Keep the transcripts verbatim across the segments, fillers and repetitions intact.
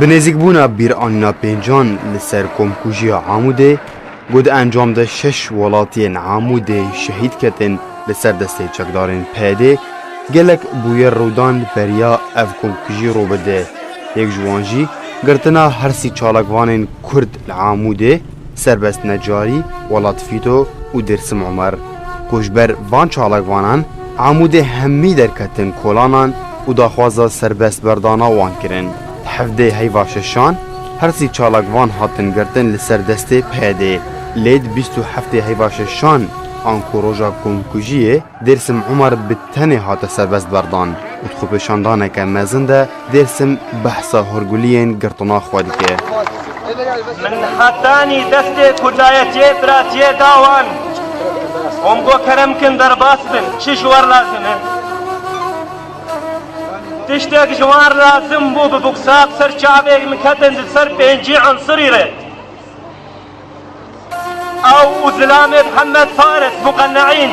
Bi nêzîkbûna bîranîna pêncan li ser komkujiya Amûdê, ku di encam de şeş welatiyên Amûdê şehîd ketin li ser destê çekdarên P Y D, gelek bûyer rûdan beriya ev komkujî rû bide. Yek ji wan jî girtina her sî çalakvanên Kurd li Amûdê, Serbest Necarî, Welat Fîto û Dêrsim Omer, ku ji ber van çalakvanan Amûdê hemî derketin kolanan û daxwaza serbestberdana wan kirin. Di hevdê heyva şeşan her sî çalakvan hatin girtin li ser destê P Y D'ê. Lê di bîst û heftê heyva şeşan anku roja komkujiyê Dêrsim Omer bi tenê hate serbestberdan û di xwepêşandaneke mezin de Dêrsim behsa hûrguliyên girtina xwe dike. Min hetanî destê kurdayetiyê biratiyê da wan. Hûn go kerem kin derbas bin, çi ji wer lazim e? Tiştek ji wan lazim bû, bi buksak ser çavê min ketin di ser pêncî unsirî re. Ew û zilamê Mihemed Faris muqeneîn.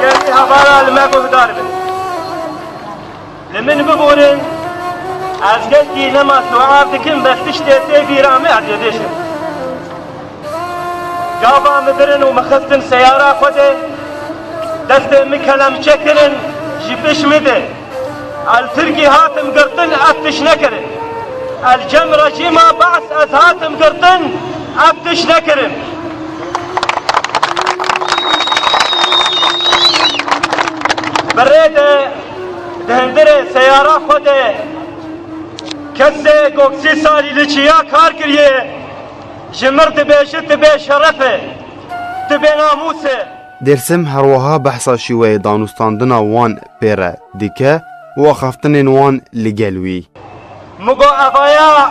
Gelî hevala li me guhdar bin. Li min biborin, ez gelkî nema sual dikim, bes tiştê tê bîra me ez ê bêjim. Gava min birin û min xistin seyara xwe de, destê min kelemçe kirin, ji piş min de. El Tirkî hatim girtin, ev tişt nekirin. El cem rejîma Be's ez hatim girtin, ev tişt nekirin. Bi rê de di hundirê seyara xwe de kesê goksî salî li çiya kar kiriye, ji mir dibêje tu bê şeref e, tu bê namûs e. Dêrsim her wiha behsa şîweyê danûstandina wan pê re dike û axaftinên wan li gel wî. Min got, evaya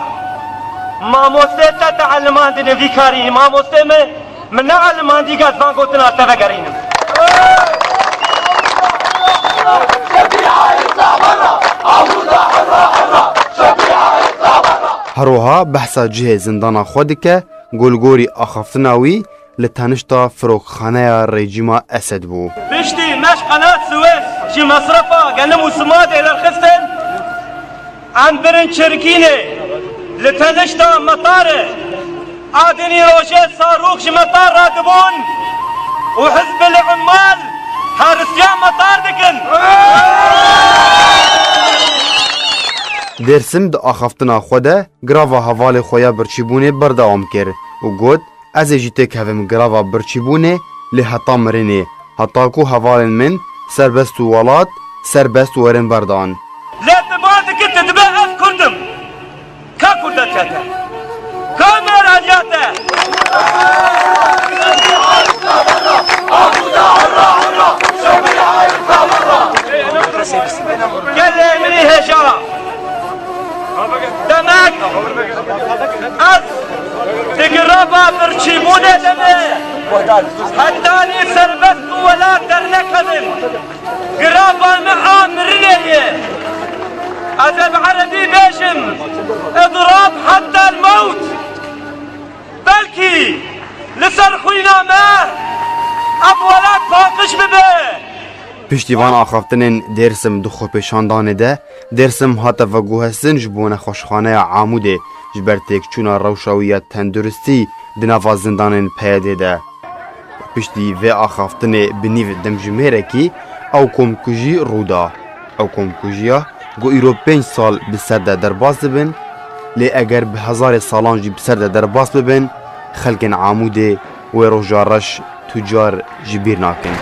mamostê te, te elimandine vî karî. Mamostê min, min ne elimandî, ez van gotina te vegerînim. Her wiha behsa cihê zindana xwe dike, ku li gorî axaftina wî li tenişta firokxaneya rejîma Esed bû. Piştî me ji Qenat Swês ji mesrefa Genim û Simadê derxistin, em birin Çirkînê, li tenişta metarê. A dinî rojê sarûk ji metar radibûn û Hizbil Ummal herisiya metar dikin. Dêrsim di axaftina xwe de girava hevalê xwe ya birçîbûnê berdewam kir û got, Ez ê jî têkevim girava birçîbûnê, lê heta mirinê, heta ku hevalên min serbest û welat serbest werin berdan. Lê tu ba dikî tu dibê ez Kurd im. Ka kurdetiya te? Ka meraliya te? Gelê min î hêja. Demek ez di girava birçîbûnê de me hetanî serbest û welat dernekevim. Girava me a mirinê ye. Ez ê bi erebî bêjim, اضراب حتى الموت. Belkî li ser xwîna me ev welat paqij bibe. Piştî van axaftinên Dêrsim di xwepêşandanê de, Dêrsim hate veguhestin ji bo nexweşxaneya Amûdê ji ber têkçûna rewşa wî ya tenduristî di nava zindanên P Y D de. Piştî vê axaftinê bi nîv demjimêrekî ew komkujî rû da. Ew komkujiya ku îro pênc sal bi ser de derbas dibin, lê eger bi hezarê salan jî bi ser de derbas bibin, xelkên Amûdê wê roja reş tu car ji bîr nakin.